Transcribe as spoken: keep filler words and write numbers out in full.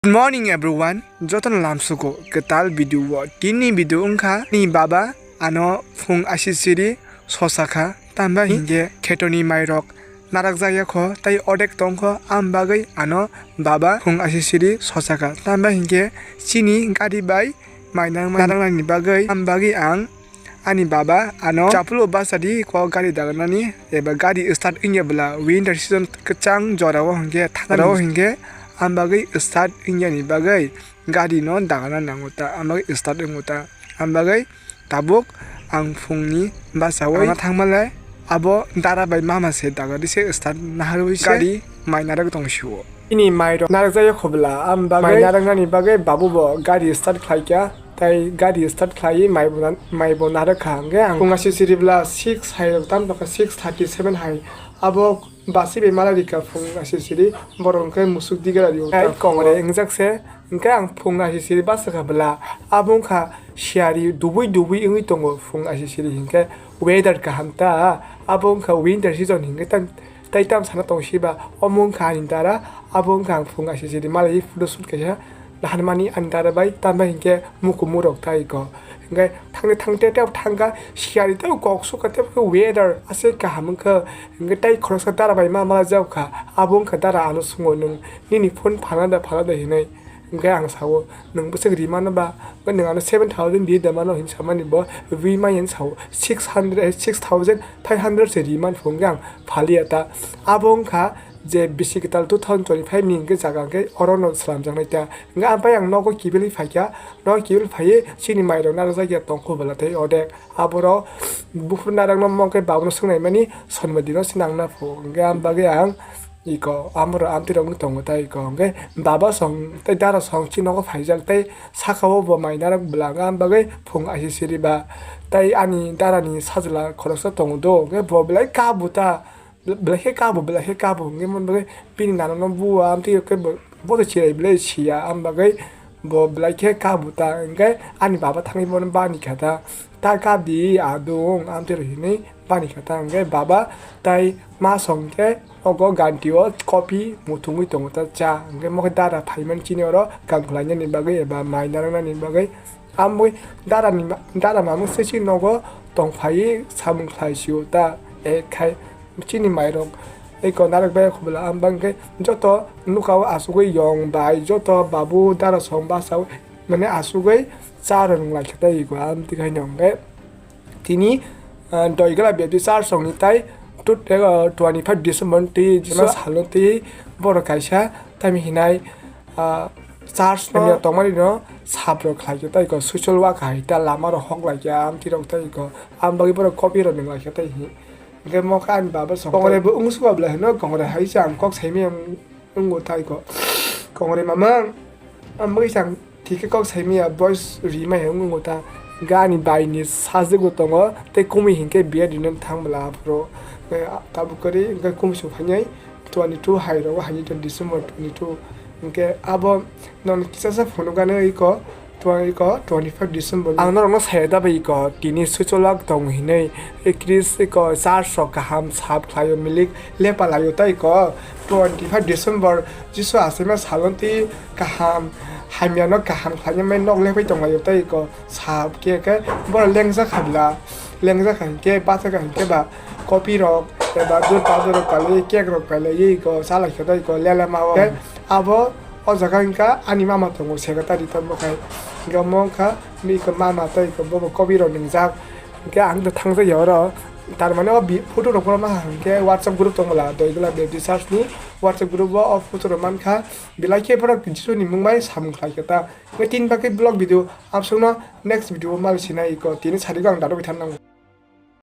Good morning everyone, jotono lamsugo kwtal video o. Tini video wngkha ni baba ano phung asisiri sosa kha, tamba hinkhe khetoni mairok narakjakya kho, tei odek tongkho, am bagwi ano baba phung asisiri sosa kha, tamba hinkhe chini gari bai mainang naraknani bagwi, am bagwi ang ani baba ano chaplo bachadi kok gari dagarnani eba gari start wngya bwla winter season kwchang jorao hinkhe thangna rao hinkhe am bagwi start wngyani bagwi gari no dagarna nango ta, am bagwi start wngo ta, am bagwi tabuk ang phungni bachawi thangmale abo dara bai mama se dagadi se start naharwi se gari mai narwk tong sio. Ini mai rok narwk jaya khobla, am bagwi mai narwknani bagwi babu bo gari start khlaikya. Tai gari start khlaiwi maibo na-, maibo narwk kha. Hwnkhe ang phung asisiri bwla six hai rok tam tokha, six thirty seven hai. Abo basi bai mala rikha phung asisiri, borok hwnkhe musuk digera rio. Tai kongre wngjak se, hwnkhe ang phung asisiri basa kha bwla. Abo wngkha siyari dubui dubui wngwi tongo phung asisiri, hwnkhe weather kaham ta. Abo wngkha winter season, hwnkhe tam Tai tam sana tong siba, omo wngkha ani dara, abo wngkha ang phung asisiri malai photo shoot kaisa naharmani ani dara bai, tamo hinkhe mukumu rok tai ko. Hinkhe thangni thangte tei thangkha siyari tei kok sukha tei weather aswk kaham wngkha. Hinkhe tai khoroksa dara bai ma malai jak kha, abo wngkha dara ano swngo nwng nini phone phalna da phalna da hinwi. Hwnkhe ang sao, "Nwng bwswk rimano ba?" Hwnkhe nwng ano seven thousand di da mano hinwi samani bo, rimani hinwi sao, six hundred, six thousand five hundred se rimani phunukhe ang phaliya ta. Abo wngkha je bisi kwtal two thousand twenty-five ni hwnkhe jaga hwnkhe orono swlamjaknai ta. Hwnkhe ampai ang nogo kibilwi phaikha, nogo kibilwi phaiwi chini mairok narwkjakya tongkho bwla tei odek. Aborok buphuru narwkno mokhe babuno swngnaimani sonmodino se nangna phu. Hwnkhe am bagwi ang Iko, amoro amtwi rok wng tongo ta iko, hwnkhe baba song tei dara song chini nogo phaijak tei saka o bo mai narwk bwla wngkha, am bagwi phung aisisiri ba tei ani dara ni sajla khoroksa tongo do, hwnkhe bo belai kabu ta, belai khe kabu, belai khe kabu, hwnkhe mo bagwi bini nana no bua amtwi rok khe bo, bo to chirai belai siya, am bagwi Bo belai khe kabu ta, hwnkhe ani baba thangwi bono bani kha ta, "Ta kap di, adung," amtwi rw hinwi bani kha ta. Hwnkhe baba tai ma song khe ogo ganti o coffee muthungwi tongo ta, cha. Hwnkhe mo khe dara phaimani chini oro kam khlainani bagwi eba mai narwknani bagwi. Amwi dara ni ma-, dara mamung se chini nogo tongphaiwi samung khlai sio ta, e khai. Chini mairok eko narwk bai khobla, ang bangkhe joto nukao asugwi yong bai joto babu dara song basa mane asugwi cha rwng lai khe tei eko, ang tikhaino hwnkhe tini, ah, Doigala Baptist Church songni tai tut-, ah, twenty five December twi jisa salo twi borok kaisa tamo hinai, ah, church no tongmani no sap rok khlai khe tei eko social work hai ta lama rok hok lai khe amtwi rok tei eko, ang bagwi borok copy rok nung lai khe tei hi. Hwnkhe mo khe ani baba song kongrai bo wng suka bwla hino, kongrai hai se ang kok saimaya wng-, wngo tai ko. Kongrai mama, ang bagwi se ang thik khe kok saimaya, boys rimaya wng-, wngo ta. Hwnkhe ani bai ni sajwk bo tongo, tei kumui hinkhe biya rinani thang bwla aphuru. Hwnkhe tabuk kwrwi hwnkhe kumui song phainai twenty two hai rogo, hai December twenty two. Hwnkhe abo Nono kisa sa phunukgano iko, tw-, iko twenty five December ni. Ang norokno saya da bai iko, tini sucholak tong hinwi, ekris iko, church rok kaham sap khlaio, milik lepa laio ta iko, twenty five December Jisu achaima salo twi kaham, hamyano kaham khlainai nok lepai tong laio ta iko, sap khe khe borok lengjak kha bwla, lengjak kha hinkhe bacha kha hinkhe ba kopi rok eba dud badur rok pailai, cake rok pailai iko, cha lai khe ta iko, lelema o. Abo O jaga wngkha ani mama tongo secretary tamo khai. Hwnkhe omo wngkha bini mama tei bobo kopi rok nwngjak. Hwnkhe ang thangjak ya oro. Tar mane o bi-, photo rok bono ma hwnkhe WhatsApp group tongo la, Doigula Baptist Church ni WhatsApp group o, o photo rok mankha. Belai khe borok Jisu ni mung bai samung khlai khe ta. Hwnkhe tini bagwi vlog video absong no next video o mali sinai iko. Tini sari o ang dato khe thangnango.